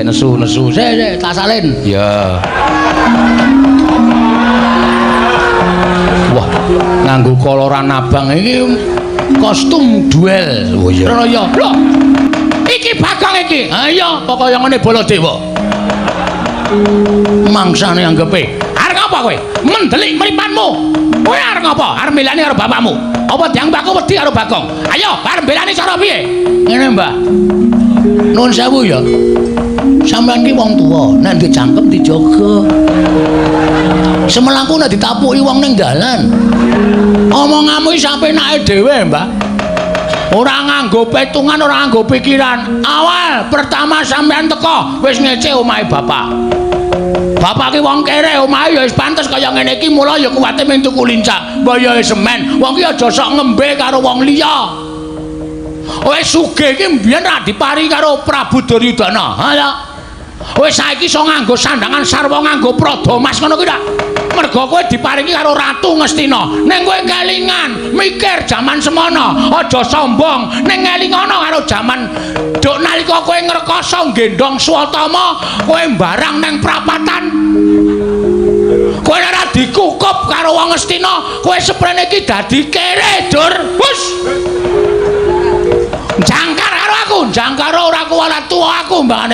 Nesu-nesu. Sik, sik, tak salin. Ya. Wah, nganggo koloran abang iki kostum duel. Oh iya. Rono ya. Lho. Iki Bagong iki. Ha iya, pokoke ngene Baladewa. Mangsane anggepe. Arep ngapa kowe? Mendelik mripanmu. Kowe arep ngapa? Arep mbelani karo bapakmu. Apa dianggep aku wedi karo Bagong? Ayo, arep mbelani cara piye? Ngene, Mbah. Nuwun sewu ya. Sampeyan ki wong tuwa, nek duwe cangkem dijaga. Semelangku nek ditapuki wong ning dalan. Omonganmu iki sapenake dhewe, Mbah. Ora nganggo petungan, ora nganggo pikiran. Awal pertama sampeyan teko wis ngece omahe bapak. Bapak ki wong kere, omahe ya wis pantes kaya ngene iki, mula ya kuwate mung tuku lincak. Mbah ya semen. Wong ki aja sok ngembe karo wong liya. Wis sugih iki mbiyen ra diparingi karo Prabu Duryudana. Ha ya. Wis saiki iso nganggo sandangan sarwa nganggo prada mas ngono kuwi ta. Mergo kowe diparingi karo Ratu Ngastina. Ning kowe kelingan mikir jaman semono, aja sombong. Ning ngelingono karo jaman duk nalika kowe ngrekoso nggendhong Swatama, kowe mbarang ning prapatan. Kowe ora dikukup karo wong Ngastina, kowe seprene iki dadi kere, Dur. Hus. Jangkar karo aku, jangkar ora kuwalat tuwa aku mbangane.